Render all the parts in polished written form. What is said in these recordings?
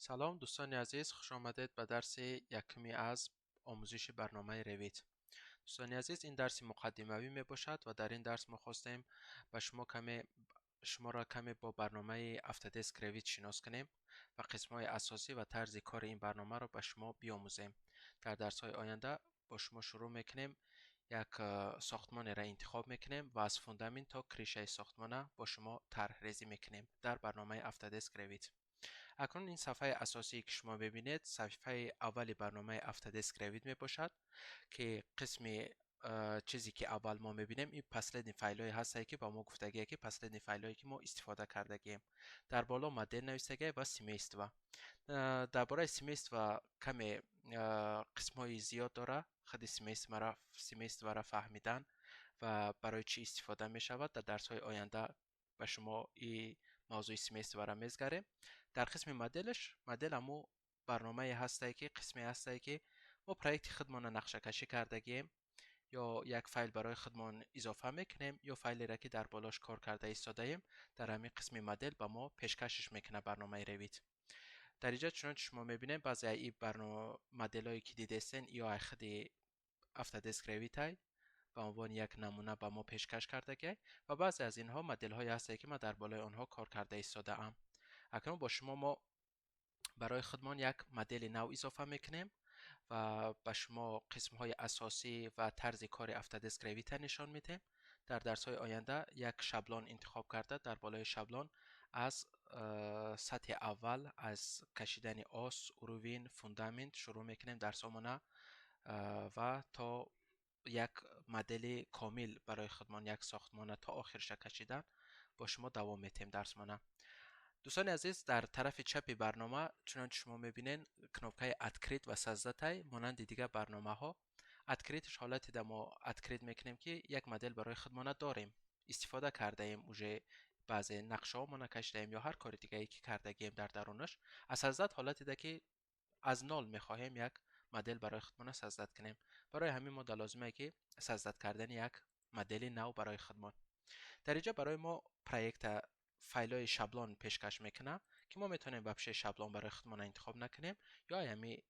Салом, дӯстони азиз, хуш омадед ба дарси якуми аз омӯзиши барномаи Revit. Дӯстони азиз, ин дарси муқаддимавӣ мебошад ва дар ин дарс мо хостем ба шумо каме шуморо каме бо барномаи Autodesk Revit шинос кунем ва қисмҳои асосӣ ва тарзи кори ин барномаро ба шумо биомӯзем. Дар дарсҳои оянда бо шумо шурӯъ мекунем, як сохтмонеро интихоб мекунем ва аз фундамент то крышаи сохтмона бо шумо тарҳрезӣ мекунем дар барномаи Autodesk Revit. Акнун ин сафҳаи асосие, ки шумо мебинед, саҳифаи аввали барномаи Autodesk Revit мебошад, ки қисми чизе, ки аввал мо мебинем, ин последний файлҳое ҳастае, ки ба мо гуфтагие, ки последний файлҳое, ки мо истифода кардагием. Дар боло модель нависагия ва семейства. Дар бораи семейства каме қисмҳои зиёд дора. Худи семействаро фаҳмидан ва барои чӣ истифода мешавад, дар дарсҳои оянда ба шумо и мавзӯи семействаро мезгарем. Дар қисми моделаш, модель ҳамун барномае ҳастае, ки қисме ҳастае, ки мо проекти худмонро нақшакашӣ кардагием ё як файл барои худмон изофа мекунем, ё файлеро, ки дар болош кор карда истодаем, дар ҳамин қисми модель ба мо пешкашш мекунад барномаи Revit. Дар инҷа, чунончи шумо мебинем, баъзе и моделҳое, ки дидестен, ё ай худи Autodesk Revit ай ба унвони як намуна ба мо пешкаш кардагиай ва баъзе аз инҳо моделҳое ҳастае, ки ман дар болои онҳо кор карда истодаам. Акнун бо шумо мо барои худмон як модели нав изофа мекунем ва ба шумо қисмҳои асосӣ ва тарзи кори Autodesk Revit нишон медиҳем. Дар дарсҳои оянда як шаблон интихоб карда, дар болои шаблон аз сатҳи аввал, аз кашидани ос, уровень, фундамент шурӯъ мекунем дарсҳомона ва то як модели комил барои худмон, як сохтмона то охирша кашидан, бо шумо давом медиҳем дарсмона. Дӯстони азиз, дар тарафи чапи барнома, чунончи шумо мебинед, кнопкаи «Открыть» ва «Создать». Монанди дигар барномаҳо, «Открыть»ш ҳолате да мо открыть мекунем, ки як модел барои худмона дорем, истифода кардаем, уже баъзе нақшаҳомона кашидаем ё ҳар кори дигае, ки кардагием дар дарунаш. А «Создать» ҳолате да, ки аз нол мехоҳем як модел барои худмона создать кунем. Барои ҳамин мо да лозимае, ки создать кардани як модели нав барои худмон. Дар инҷа барои мо проекта, файлҳои шаблон пешкаш мекунад, ки мо метавонем вообще шаблон барои худмона интихоб накунем ё ҳами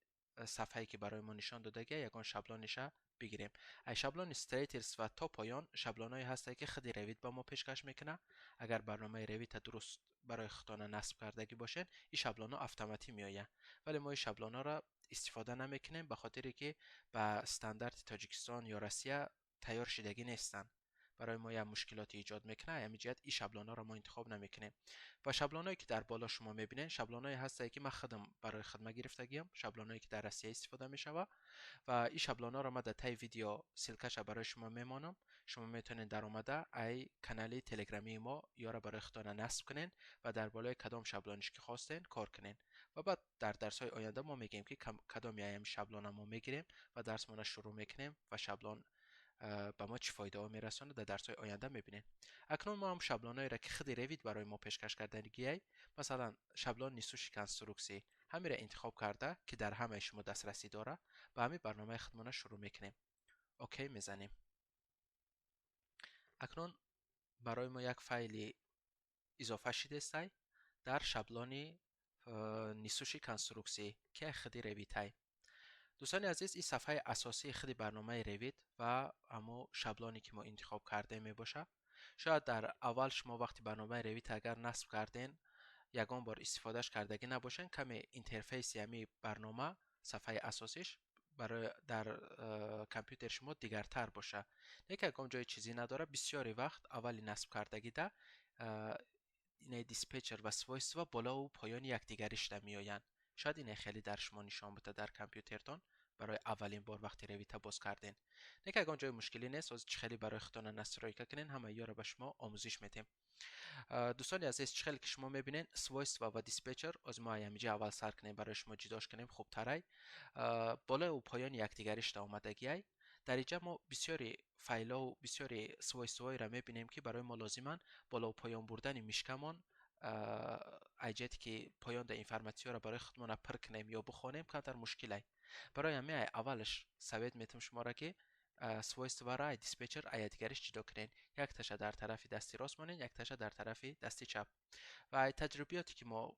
сафҳае, ки барои мо нишон додагия, ягон шаблониша бигирем. Ай шаблони строительства то поён шаблонҳое ҳастае, ки худи Revit ба мо пешкаш мекунад. Агар барномаи Revit дуруст барои худтона насб кардагӣ бошед, ин шаблонҳо автоматӣ меоянд, вале мо ин шаблонҳоро истифода намекунем, ба хотире ки ба стандарти Тоҷикистон ё Россия тайёр шидагӣ нестанд, барои мо як мушкилоте эҷод мекунад. Ҳамин ҷиҳат ин шаблонҳоро мо интихоб намекунем. Ва шаблонҳое, ки дар боло шумо мебинед, шаблонҳое ҳастае, ки ман худам барои худма гирифтагиам, шаблонҳое, ки дар Россия истифода мешавад. Ва ин шаблонҳоро ман дар таи видео ссылкаша барои шумо мемонам. Шумо метавонед даромада ай канали телеграмии мо ёро барои худтона насб кунед ва дар болои кадом шаблониш, ки хостен, кор кунед. Ва баъд дар дарсҳои оянда мо мегӯем, ки кадоми аями шаблона мо мегирем ва дарсмона шурӯъ мекунем ва шаблон ба мо чӣ фоидаҳо мерасонад, дар дарсҳои оянда мебинем. Акнун мо ҳам шаблонҳоеро, ки худи Revit барои мо пешкаш кардагиай, масалан, шаблон несущей конструкции, ҳамеро интихоб карда, ки дар ҳамаи шумо дастрасӣ дорад, ба ҳамин барномаи худмона шурӯъ мекунем. Окей мезанем. Акнун барои мо як файли изофа шидестай дар шаблони несущей конструкции, ки худи Revit ай. Дӯстони азиз, ин сафҳаи асосии худи барномаи Revit ва ҳамо шаблоне, ки мо интихоб кардем, мебошад. Шояд дар аввал шумо вақти барномаи Revit агар насб карден, ягон бор истифодааш кардагӣ набошед, каме интерфейси ҳамин барнома, сафҳаи асосиш барои дар компютери шумо дигартар бошад. Не ки ягон ҷои чизӣ надорад. Бисёри вақт аввали насб кардагида инаи диспетчер ва свойства болову поёни якдигарӣ шуда меоянд. Шояд ине хеле дар шумо нишон буда дар компютертон барои аввалин бор вақти Revit а боз карден. Не ки ягон ҷои мушкилӣ нест. Ҳозир чӣ хеле барои худтона настройка кунен, ҳамаи ёро ба шумо омӯзиш медиҳем. Дӯстони азиз, чӣ хеле ки шумо мебинед, свойства ва диспетчер, ҳозир мо ҳаминҷа аввал сар кунем, барои шумо ҷудош кунем хубтарай, болоу поёни якдигарӣ шуда омадагиай. Дар инҷа мо бисёри файлҳову бисёри свойствоеро мебинем, ки барои мо лозиманд. Болову поён бурдани мишкамон ай ҷиҳате, ки поёнда информатсияро барои худмона пур кунем ё бихонем, камтар мушкилай. Барои ҳамин ай аввалаш совет метавам шуморо, ки свойстваро ай диспетчер ай якдигариш ҷудо кунед: якташа дар тарафи дасти рост монед, якташа дар тарафи дасти чап. Ва ай таҷрибиёте, ки мо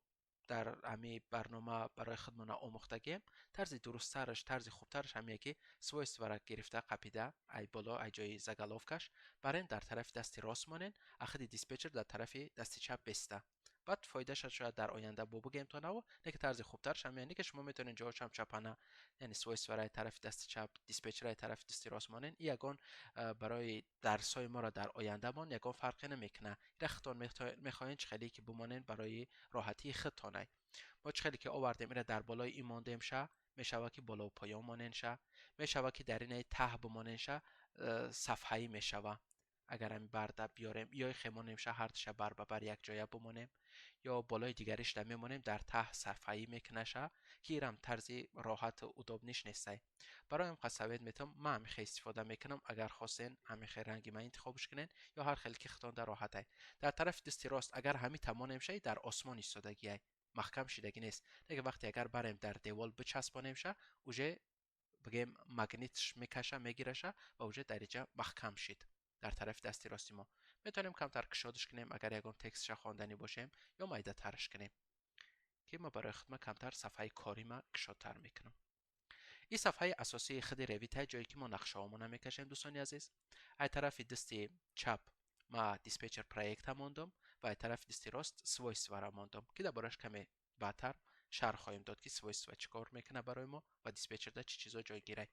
Дар ҳами барнома барои худмона омӯхтагием, тарзи дурусттараш, тарзи хубтараш ҳамие, ки свойствора гирифта, қапида, ай боло, ай ҷои заголовкаш барен, дар тарафи дасти рост монен, а худи диспетчер дар тарафи дасти чап беста. Баъд фоидаша шояд дар оянда бо бугем то наво, не ки тарзи хубтараш ҳамия, не ки шумо метавонед ҷоҳошам чапана, яъне свойствораи тарафи дасти чап, диспетчераи тарафи дасти рост монен. И ягон барои дарсҳои моро дар ояндамон ягон фарқе намекунад. Ира худтон мехоҳед чӣ хеле ки бимонен, барои роҳатии худтонай. Мо чӣ хеле ки овардем, ира дар болои ин мондем ша, мешавад ки болову поён монен ша, мешавад ки дар инаи таҳ бимонен ша, сафҳаӣ мешава. Агар ҳами барда биёрем ё хемонем ша, ҳардуша бар ба бар якҷоя бимонем ё болои дигаришда мемонем, дар таҳ сафҳаӣ мекунаша, ки ирам тарзи роҳату удобниш нестай. Барои ҳам совет метавам, ман ҳамихе истифода мекунам. Агар хостен, ҳамихе ранги ман интихобш кунен ё ҳар хеле ки худтон дар роҳатай. Дар тарафи дасти рост агар ҳами тамонем шай, дар осмон истодагиай, маҳкам шидагӣ нест. Лекин вақте агар барем, дар девол бичаспонем ша, уже бигем, магнитш мекаша, мегираша ва уже дар иҷа маҳкам шид. Дар тарафи дасти рости мо метавонем камтар кушодаш кунем, агар ягон текстша хонданӣ бошем, ё майдатараш кунем, ки ма барои худма камтар сафҳаи корима кушодтар мекунам. Ин сафҳаи асосии худи Revit, ҷое ки мо нақшаҳомона мекашем. Дӯстони азиз, ай тарафи дасти чап ма диспетчер проекта мондам ва ай тарафи дасти рост свойствара мондам, ки дар бораш каме баъдтар шарҳ хоҳем дод, ки свойства чӣ кор мекунад барои мо ва диспетчерда чӣ чизо ҷойгирай.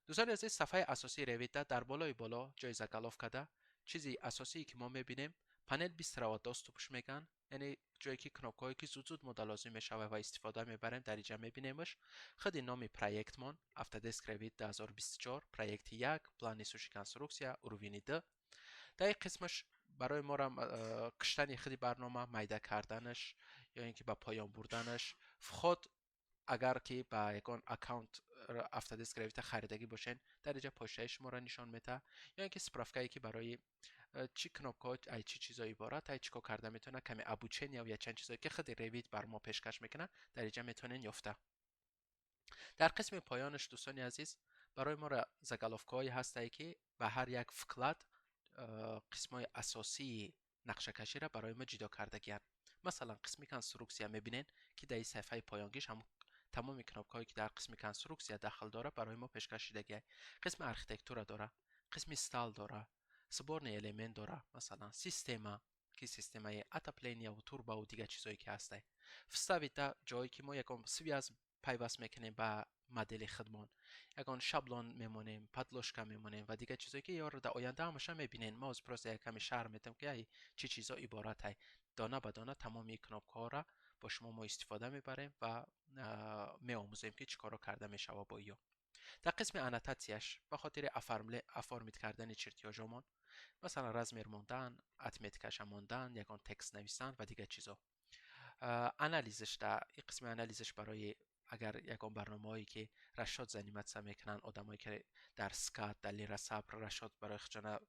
Дӯстони азиз, сафҳаи асосии Revit дар болои боло, ҷои заголовкада, чизи асосие ки мо мебинем, панель быстрого доступш мегӯянд, яъне ҷое ки кнопкаҳое ки зуд-зуд мода лозим мешавад ва истифода мебарем, дар инҷа мебинемаш. Худи номи проектмон Autodesk Revit 2024, проекти 1, план несущей конструкция, уровени 2. Дар ин қисмаш барои моро киштани худи барнома, майда карданаш ё ин ки ба поён бурданаш, вход, агар ки ба ягон аккаунт Autodesk Revit харидагӣ бошен, дар инҷа почтаи шуморо нишон медиҳад, ё ин ки справкае, ки барои чӣ кнопкаҳо, ай чӣ чизо иборат, ай чӣ кор карда метавонад, каме обучения ё чанд чизое ки худи Revit бар мо пешкаш мекунад, дар инҷа метавонед ёфта. Дар қисми поёнаш, дӯстони азиз, барои моро заголовкаҳое ҳастае, ки ба ҳар як вклад қисмҳои асосии нақшакаширо барои мо ҷудо кардагианд. Масалан, қисми конструксия, мебинед, ки дар ин саҳифаи поёнгиш ҳам тамоми кнопкаҳое, ки дар қисми конструксия дахл дорад, барои мо пешкаш шудагиай. Қисми архитектура дора, қисми стал дора, сборный элемент дора, масалан, система, ки системаи отопленияву турбаву дигар чизое ки ҳастай. Вставить, ҷое ки мо ягон связь пайваст мекунем ба модели худмон, ягон шаблон мемонем, подложка мемонем ва дигар чизое, ки ёро дар оянда ҳамаша мебинем. Мо ҳозир просто як каме шарҳ метавам, ки ай чӣ чизо иборатай. Дона ба дона тамоми кнопкаҳоро бо шумо мо истифода мебарем ва меомӯзем, ки чӣ корро карда мешавад бо ё. Дар қисми аннотатсияш ба хотири оформить кардани чертёжомон, масалан, размер мондан, отметкаша мондан, ягон текст нависан ва дигар чизо. Анализш, дар ин қисми анализш барои агар ягон барномаҳое ки расчёт заниматься мекунанд, одамое ки дар SCAD, дар Лирасабр расчёт барои худшона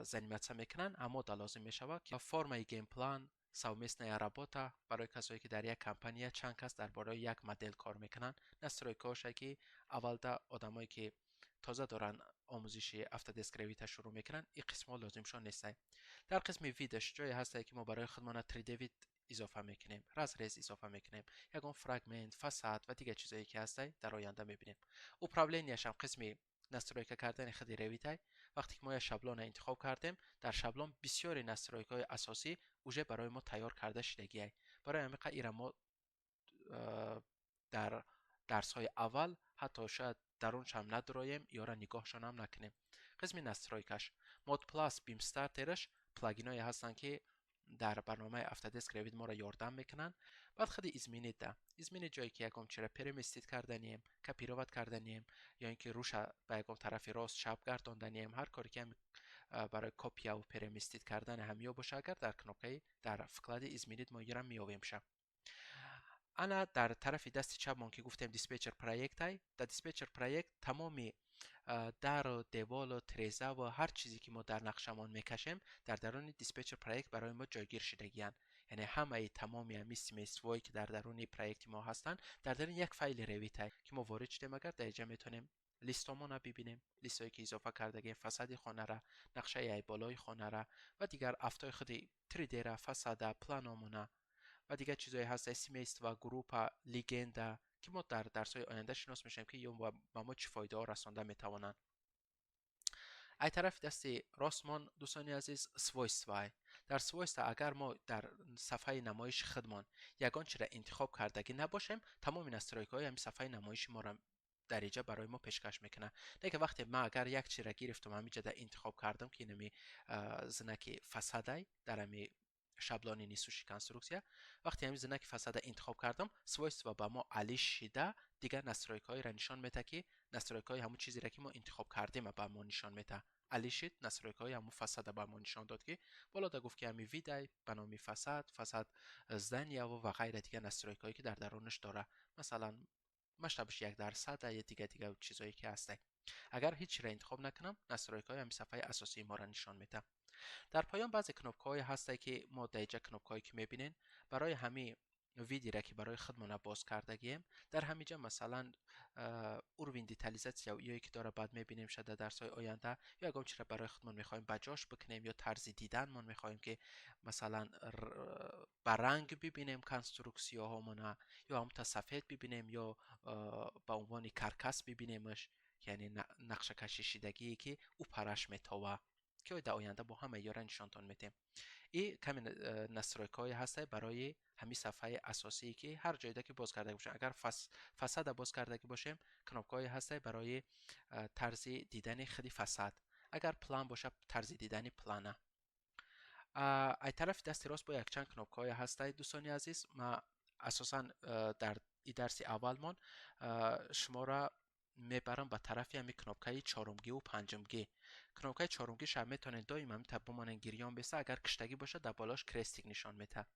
заниматься мекунанд, аммо да лозим мешавад ки формаи генплан, совместная работа барои касое ки дар як компания чанд кас дар бораи як модел кор мекунанд, настройкаҳоше, ки аввалда одамое ки тоза доранд омӯзиши Autodesk Revit шурӯъ мекунанд, ин қисмҳо лозимшон нестай. Дар қисми видаш ҷое ҳастае, ки мо барои худмона 3D вид изофа мекунем, разрез изофа мекунем, ягон фрагмент, фасад ва дигар чизое ки ҳастай, дар оянда мебинем. Управленияшам қисми настройка кардани худи Revit. Вақте ки мо як шаблона интихоб кардем, дар шаблон бисёри настройкаҳои асосӣ уже барои мо тайёр карда шудагиай. Барои ҳамин ира мо дар дарсҳои аввал ҳатто шояд даруншам надуроем, ёра нигоҳшонам накунем. Қисми настройкаш Mod Plus, BIM Starterш, плагиное ҳастанд, ки дар барномаи Autodesk Revit моро ёрдам мекунанд. Баъд худи изменить, изменить, ҷое ки ягон чиро переместить карданием, копировать карданием ё ин ки руша ба ягон тарафи рост, чап гардонданием, ҳар коре ки барои копияву переместить кардани ҳамиё боша, агар дар кнопкаи дар вклади изменить мо ира меёвемша. Ана дар тарафи дасти чапмон, ки гуфтем, диспетчер проектай. Дар диспетчер проект тамоми дару деволу тирезаву ҳар чизе, ки мо дар нақшамон мекашем, дар даруни диспетчер проект барои мо ҷойгир шудагиянд. Яъне ҳамаи тамоми ҳами семействое, ки дар даруни проекти мо ҳастанд, дар даруни як файли Revit, ки мо ворид шудем, агар дар инҷа метавонем листомона бибинем, листое ки изофа кардагем, фасади хонара, нақшаи ай болои хонара ва дигар афтои худи 3D-ра, фасада, планомона. Ва дигар чизҳое ҳаст, семейства, группа, легенда, ки мо дар дарсҳои оянда шинос мешавем, ки ё ба мо чӣ фоидаҳо расонда метавонанд. Ай тарафи дасти ростмон, дӯстони азиз, свойства. Дар свойства агар мо дар сафҳаи намоиши худмон ягон чиро интихоб кардагӣ набошем, тамоми настройкаҳои ҳамин сафҳаи намоиши моро дар инҷа барои мо пешкаш мекунад. Лекин вақте ман агар як чиро гирифтам, ҳаминҷа интихоб кардам, ки инами знаки фасадай дар ҳами шаблони несущей конструкция, вақте ҳамин знаки фасада интихоб кардам, свойства ба мо алиш шида, дигар настройкаҳоеро нишон медиҳад, ки настройкаҳои ҳамун чизеро, ки мо интихоб кардем, ба мо нишон медиҳад. Алишид настройкаҳои ҳамун фасада ба мо нишон дод, ки болода гуфт, ки ҳами видай ба номи фасад, фасад здания ва ғайра, дигар настройкаҳое, ки дар дарунаш дора, масалан, масштабаш 1% я дига чизҳое ки ҳастай. Агар ҳеҷ чиро интихоб накунам, настройкаҳои ҳамин сафҳаи асосии моро нишон медиҳад. Дар поён баъзе кнопкаҳое ҳастае, ки мо дар инҷа кнопкаҳое, ки мебинед, барои ҳамин видира, ки барои худмона боз кардагием, дар ҳаминҷа, масалан, уровень детализация ё ки дора, баъд мебинем ша дар дарсҳои оянда, ё ягон чиро барои худмон мехоҳем ба ҷош бикунем, ё тарзи диданмон мехоҳем, ки масалан, ба ранг бибинем конструксияҳомона, ё ҳамта сафед бибинем, ё ба унвони каркас бибинемаш, яъне нақшакашишидагие, ки ӯ параш метова, ки дар оянда бо ҳама ёра нишонтон медиҳем. И каме настройкаҳое ҳастае барои ҳамин сафҳаи асосие, ки ҳар ҷойда ки боз кардагӣ бошем. Агар фасада боз кардагӣ бошем, кнопкаҳое ҳастае барои тарзи дидани худи фасад. Агар план боша, тарзи дидани плана. Ай тарафи дасти рост бо якчанд кнопкаҳое ҳастае, дӯстони азиз. Ма асосан дар и дарси аввалмон шуморо мебарам ба тарафи ҳамин кнопкаи чорумгӣ панҷумгӣ. Кнопкаи чорумгиша метавонед доим ҳамин та бимонед гирён беста. Агар киштагӣ бошад, дар болош крестик нишон медиҳад.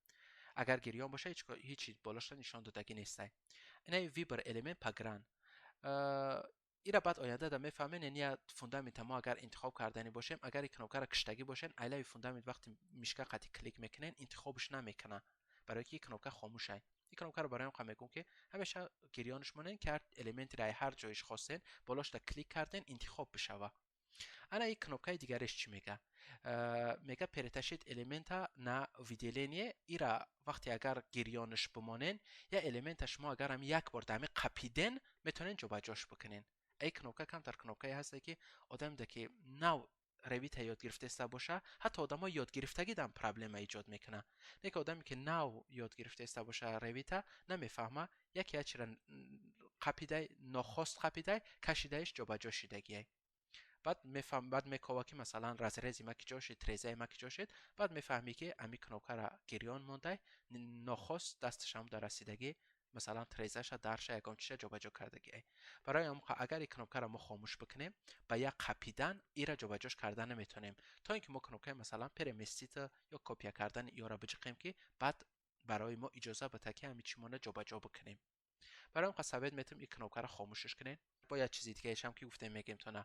Агар гирён боша, ҳеҷ болошро нишон додагӣ нестай. Инаи выбор элемент по грань, ира баъд оянда да мефаҳмем. Яъне фундамента мо агар интихоб кардани бошем, агар ин кнопкаро киштагӣ бошен, айлави фундамент вақти мишка қати клик мекунен, интихобш намекунад, барои ки кнопка хомӯшай. Ин кнопкаро барои он мегӯм, ки ҳамеша гирёнш монен, ки ҳар элементро ҳар ҷоиш хостен, болошда клик карден, интихоб бишава. Ана ин кнопкаи дигареш чӣ мега? Мега перетащить элемента на выделение. Ира вақте агар гирёнш бимонен, я элемента шумо агар ҳами як бор дар ҳами қапиден, метавонен ҷобаҷош бикунен. Ай кнопка камтар кнопкае ҳасте, ки одамеда, ки нав Revit ёд гирифтаиста боша, ҳатто одамо ёдгирифтагидан проблема эҷод мекунад. Не ки одаме, ки нав ёд гирифтаиста боша Revit, намефаҳма, яке як чира қапидай, нохост қапидай, кашидаиш, ҷобаҷо шидагиай. Баъд мефаҳм, баъд мекова, ки масалан, разрези ма ки ҷо шид, трезаи ма ки ҷо шид. Баъд мефаҳмӣ, ки ами кнопкара гирён мондай, нохост дасташам дар расидагӣ, масалан, трезаша, дарша, ягон чиша ҷобаҷо кардагиай. Барои ҳам агар ин кнопкаро мо хомӯш бикунем, ба як қапидан ира ҷобаҷош карда наметавонем, то ин ки мо кнопкаи, масалан, переместить ё копия кардани иёра биҷиқем, ки баъд барои мо иҷоза бита, ки ҳами чимона ҷобаҷо бикунем. Барои ҳам совет метавонем, ин кнопкаро хомӯшш кунем. Бо як чизи дигаешам, ки гуфтем, мегем тона.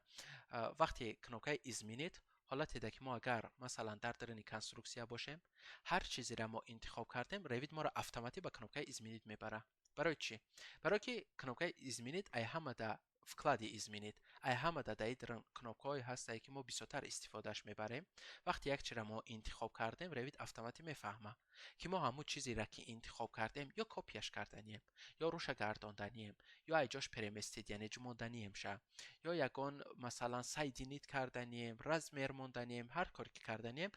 Вақте кнопкаи изменить, ҳолате ки мо агар, масалан, дар даруни конструксия бошем, ҳар чизеро мо интихоб кардем, Revit моро автоматӣ ба кнопкаи изменить мебарад. Барои чӣ? Барое ки кнопкаи изменить ай ҳамада вклади изменить, ай ҳамада дар ин кнопкаҳое ҳастае, ки мо бисёртар истифодааш мебарем. Вақте як чиро мо интихоб кардем, Revit автоматӣ мефаҳмад, ки мо ҳамун чизеро, ки интихоб кардем, ё копияш карданием, ё рӯша гардонданием, ё ай ҷош переместить, яъне ҷумонданием ша, ё ягон, масалан, соединить карданием, размер монданием, ҳар коре ки карданием,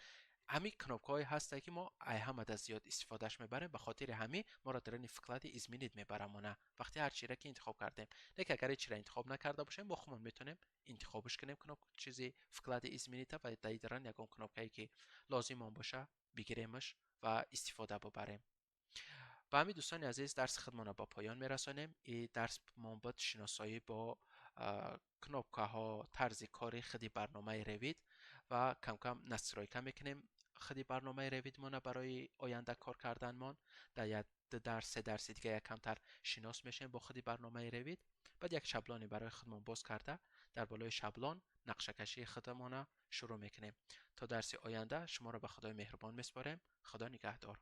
ҳамин кнопкаҳое ҳастае, ки мо ай ҳамада зиёд истифодааш мебарем. Ба хотири ҳамин моро даруни вклади изменить мебарамона, вақте ҳар чире ки интихоб кардем. Лекин агар ҳеҷ чиро интихоб накарда бошем, мо худмон метавонем интихобш кунем кноп чизи вклади изменить ва дар дарун ягон кнопкае, ки лозимон боша, бигиремаш ва истифода бубарем. Ба ҳамин, дӯстони азиз, дарси худмонро ба поён мерасонем. И дарсмон буд шиносоӣ бо кнопкаҳо, тарзи кори худи барномаи Revit ва камкам настройка мекунем худи барномаи Revit-мона барои оянда кор карданмон. Дар як ду дарс, се дарси дига як камтар шинос мешавем бо худи барномаи Revit. Баъд як шаблоне барои худмон боз карда, дар болои шаблон нақшакашии худамона шурӯъ мекунем. То дарси оянда шуморо ба Худои меҳрубон месупорем. Худо нигаҳдор.